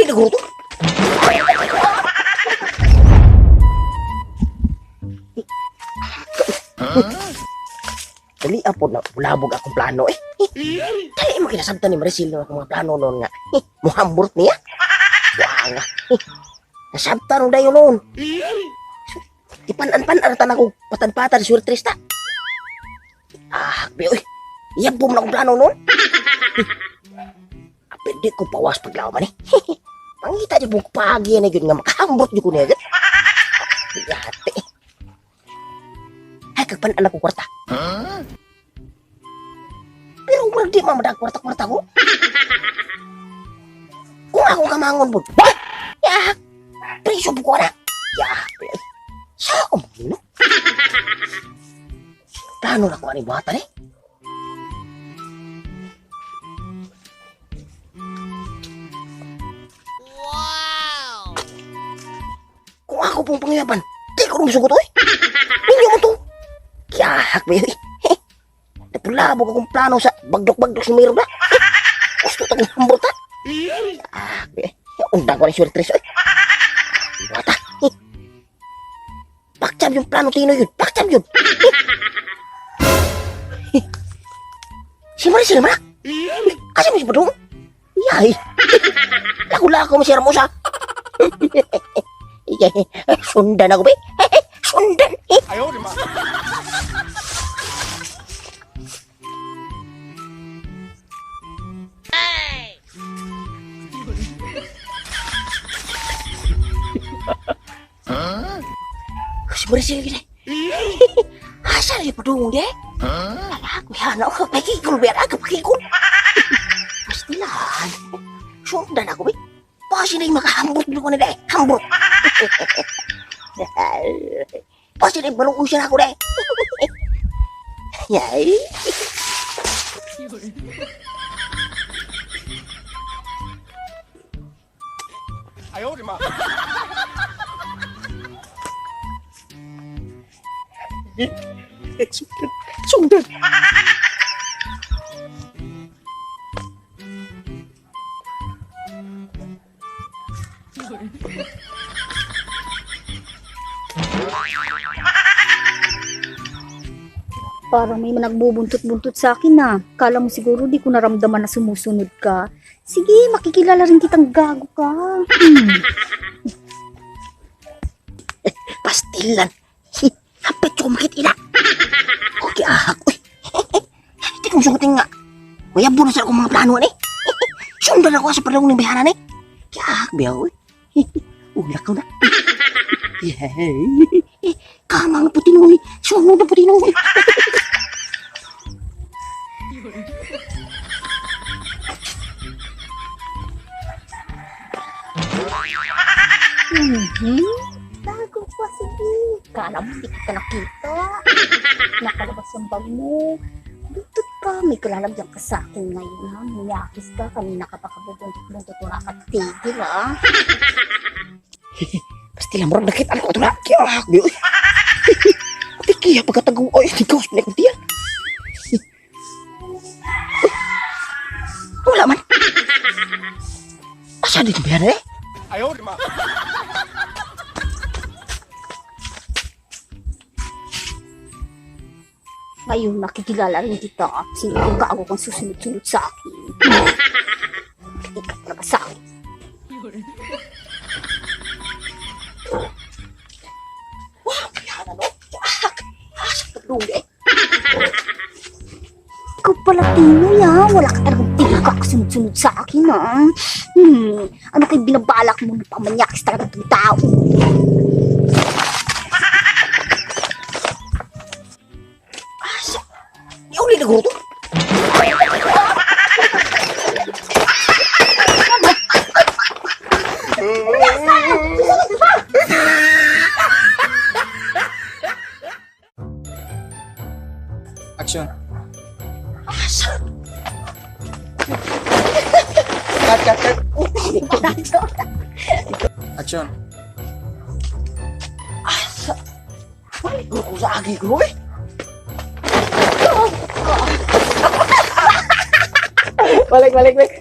na guro to. Dali po na bulabog akong plano eh. Dali mo kinasabtan ni Maricel ng akong mga plano noon nga. Muhamburt niya. Wah nga. Nasabtan nung dayon noon. Ipanan-panan tan ako patad-patad surtrista. Ah, bi oy. Iyabom na akong plano noon. Apil di ko pawas paglaw man eh. Pangita di ko pagi na yun nga makahambot di ko niya. Yate. Ay, kagpanan ako kwarta. Pero murag di man madag kwarta-kwarta ko. Kung ako kamangon po, ya, presyo po ko na. Ya, sa no? Plano na ko ani buhatan eh. Wow! Kung ako pong pangyaban, di ko rin sugot oy. Ninyo mo to. Kiyahak ba yun eh. Napulabog akong plano sa bagdok-bagdok sa mayroon na. Gusto ta kong hamburta. Ah, undang ko rin surtres oy. Buhata. Pakcham yung plano Tino yun. Pakcham yun. Si Maricel man. Kasi mo si Badong. Yay. Lako-lako mo si Hermosa. Sundan ako ba? Sundan. Ayaw, di ma. Si Maricel gini. Asa si Badong di? Ako yan ako. Pakikul ba? Ako pakikul. Pastilan. Sundan ako ba? Pasi na yung makahambot ko na deh. Hambot. Pasi na yung balong ako deh. Yay. Ayaw, di ma. Sundan. Sundan. Parang may nagbubuntot-buntot sa akin na. Kala mo siguro di ko naramdaman na sumusunod ka. Sige, makikilala rin kitang gago ka. Pastilan. Hapit ko makit ina. Okay, ahak. Uy. Di kong sugutin nga. Mayabo na sa akong mga plano ni. Sundan ako sa palong ng bihanan eh. Kaya biyaw eh. Ulak ko na. Yay. Kamang na putinoy. Sunod na putinoy. Gago pa, sige. Kala mo di kita nakita. Nakalabas ang bag mo. Buntot ka. May kalalagyan ka sa akin ngayon, ha? Miyakis ka. Kanina ka pa kabubuntot-buntot. Wala ka tigil, ha? Pastilan, murag nakita ko ito na. Kaya ahak biyaw. Di kaya pagkatago. Ay, di ko. Pinagkuntiyan. Wala man. Asa dito biyanan eh? Ayaw, di ma. Ngayon, makikilala rin kita. Sino kang gago kang susunod-sunod sa akin? Ikaw talaga sa akin. Wow, biyanan no? Ahak. Asa pagdunggi eh. Ikaw pala, Tinoy, ha? Wala ka talagang tigil ka kasunod-sunod sa akin, ha? Ano kayo binabalak mo na pamanyakis talaga itong tao? Asa? Di uli na guro to. Action. Asa? Cut, cut, cut. Action. Asa? Wala guro ko sa agi guro eh. Balik, balik, balik.